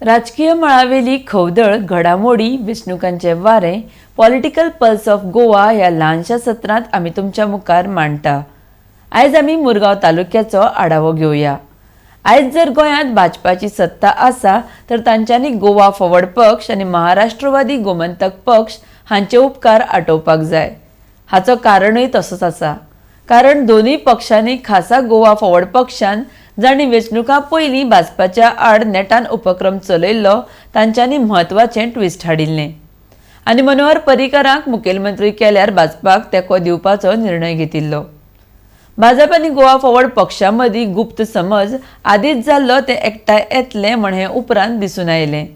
राजकीय मळावेली खवदळ, घडामोडी, वेंचणुकांचें वारें पॉलिटिकल पल्स ऑफ गोवा ह्या ल्हानशा सत्रांत आमी तुमच्या मुखार मांडटा. आयज आमी मुरगांव तालुक्याचो आढावो घेवया. आयज जर गोंयांत भाजपाची सत्ता आसा तर तांच्यांनी गोवा फॉरवर्ड पक्ष आनी महाराष्ट्रवादी गोमंतक पक्ष हांचे उपकार आटोवपाक जाय. हाचो कारणूय तसोच आसा, कारण दोनूय पक्षांनी, खासा गोवा फॉरवर्ड पक्षान, जांणी वेंचणुकां पयलीं भाजपाच्या आड नेटान उपक्रम चलयल्लो, तांच्यांनी म्हत्वाचें ट्विस्ट हाडिल्लें आनी मनोहर पर्रीकरांक मुखेलमंत्री केल्यार भाजपाक तेंको दिवपाचो निर्णय घेतिल्लो. भाजप आनी गोवा फॉरवर्ड पक्षा मदीं गुप्त समज आदींच जाल्लो, ते एकठांय येतले म्हण हें उपरांत दिसून आयलें.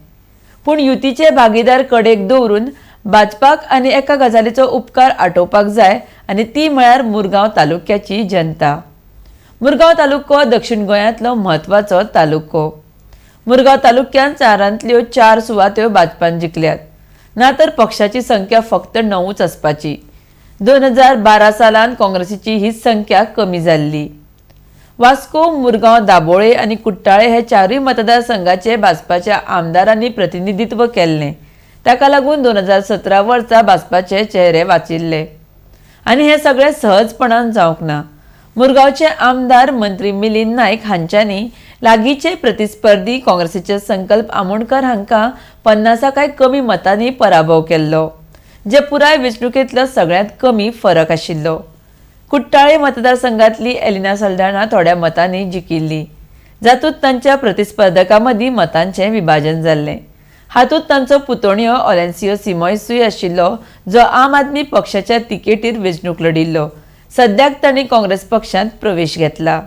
पूण युतीचे भागीदार कडेक दवरून भाजपाक आनी एका गजालीचो उपकार आटोवपाक जाय आनी ती म्हळ्यार मुरगांव तालुक्याची जनता. मुरगांव तालुको दक्षिण गोंयांतलो म्हत्वाचो तालुको. मुरगांव तालुक्यांत चारांतल्यो चार सुवात्यो भाजपान जिखल्यात, ना तर पक्षाची संख्या फक्त णवूच आसपाची. 2012 सालान काँग्रेसीची हीच संख्या कमी जाल्ली. वास्को, मुरगांव, दाबोळे आनी कुट्टाळे हे चारूय मतदारसंघाचे भाजपाच्या आमदारांनी प्रतिनिधित्व केल्लें. ताका लागून 2017 वर्सा भाजपाचे चेहरे वाचिल्ले आनी हें सगळें सहजपणान जावंक ना. मुरगांवचे आमदार मंत्री मिलिंद नायक हांच्यांनी लागींचे प्रतिस्पर्धी काँग्रेसीचे संकल्प आमोणकर हांकां 50 काय कमी मतांनी पराभव केल्लो, जे पुराय वेंचणुकेंतलो सगळ्यांत कमी फरक आशिल्लो. कुट्टाळे मतदारसंघातली एलिना सल्डाणा थोड्या मतांनी जिखिल्ली, जातूंत तांच्या प्रतिस्पर्धकां मदीं मतांचें विभाजन जाल्लें. हातूंत तांचो पुतणयो ऑलेन्सियो सिमॉयसूय आशिल्लो, जो आम आदमी पक्षाच्या तिकेटीर वेंचणूक लढिल्लो. सद्याक तांणी काँग्रेस पक्षांत प्रवेश घेतला.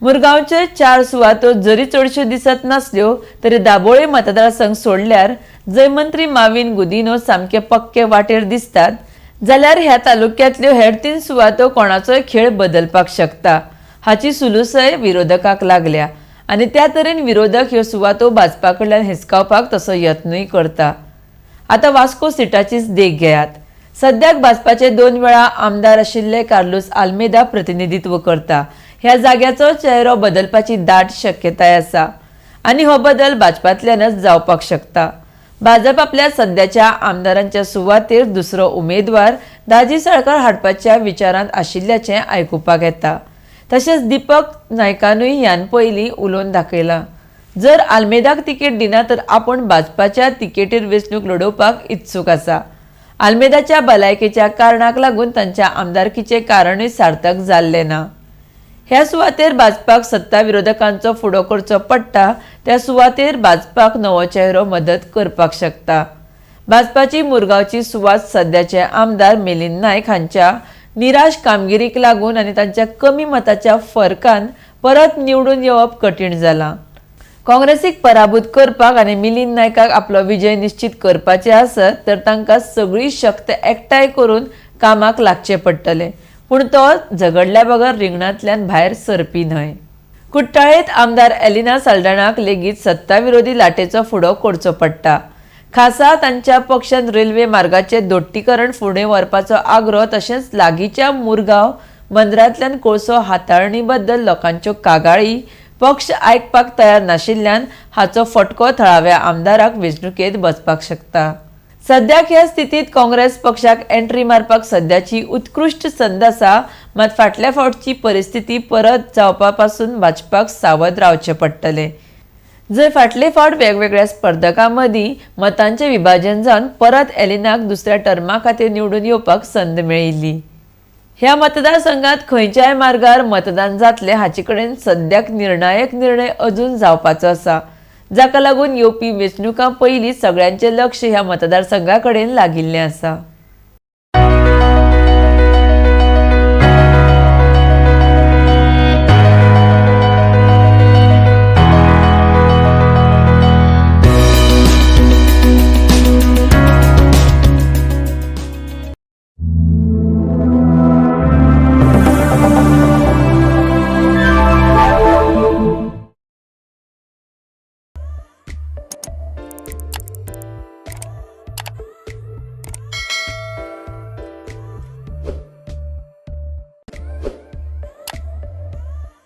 मुरगांवचे चार सुवातो जरी चडश्यो दिसत नासल्यो तरी दाबोळे मतदारसंघ सोडल्यार, जंय मंत्री माविन गुदिनो सामके पक्के वाटेर दिसतात, जाल्यार ह्या तालुक्यांतल्यो हेर तीन सुवातो कोणाचोय खेळ बदलपाक शकता हाची सुलूसय विरोधकांक लागल्या आनी त्या तरेन विरोधक ह्यो सुवातो भाजपा कडल्यान हिसकावपाक तसो यत्नूय करता. आतां वास्को सिटाचीच देख घेयात. सद्याक भाजपाचे दोन वेळा आमदार आशिल्ले कार्लूस आल्मेदा प्रतिनिधित्व करता. ह्या जाग्याचो चेहरो बदलपाची दाट शक्यताय आसा आनी हो बदल भाजपांतल्यानच जावपाक शकता. भाजप आपल्या सद्याच्या आमदारांच्या सुवातेर दुसरो उमेदवार दाजी साळकार हाडपाच्या विचारांत आशिल्ल्याचें आयकुपाक येता. तशेंच दीपक नायकानूय ह्यान पयलीं उलोवन दाखयलां, जर आल्मेदाक तिकेट दिना तर आपूण भाजपाच्या तिकेटीर वेंचणूक लडोवपाक इत्सूक आसा. आल्मेदाच्या भलायकेच्या कारणाक लागून तांच्या आमदारकीचें कारणूय सार्थक जाल्लें ना. ह्या सुवातेर भाजपाक सत्ता विरोधकांचो फुडो करचो पडटा, त्या सुवातेर भाजपाक नवो चेहरो मदत करपाक शकता. भाजपाची मुरगांवची सुवात सद्याचे आमदार मिलिंद नायक हांच्या निराश कामगिरीक लागून आनी तांच्या कमी मताच्या फरकान परत निवडून येवप कठीण जालां. काँग्रेसीक पराभूत करपाक आनी मिलिंद नायकाक आपलो विजय निश्चित करपाचे आसत तर तांकां सगळी शक्त एकठांय करून कामाक लागचें पडटलें, पूण तो झगडल्या बगर रिंगणांतल्यान भायर सरपी न्हय. कुट्टाळेंत आमदार एलिना साल्डाणाक लेगीत सत्ता विरोधी लाटेचो फुडो करचो पडटा. खासा तांच्या पक्षान रेल्वे मार्गाचे दोट्टीकरण फुडें व्हरपाचो आग्रो, तशेंच लागींच्या मुरगांव बंदरांतल्यान कोळसो हाताळणी बद्दल लोकांच्यो कागाळी पक्ष आयकपाक तयार नाशिल्ल्यान हाचो फटको थळाव्या आमदाराक वेंचणुकेंत बसपाक शकता. सद्याक ह्या स्थितीत काँग्रेस पक्षाक एंट्री मारपाक सद्याची उत्कृश्ट संद आसा. मात फाटल्या फावटची परिस्थिती परत जावपा पासून भाजपाक सावध रावचें पडटलें, जंय फाटले फावट वेगवेगळ्या स्पर्धकां मदीं मतांचें विभाजन जावन परत एलिनाक दुसऱ्या टर्मा खातीर निवडून येवपाक संद मेळिल्ली. ह्या मतदारसंघात खंयच्याय मार्गार मतदान जातलें हाचे कडेन सद्याक निर्णायक निर्णय अजून जावपाचो आसा, जाका लागून येवपी वेंचणुकां पयलीं सगळ्यांचें लक्ष ह्या मतदारसंघा कडेन लागिल्लें आसा.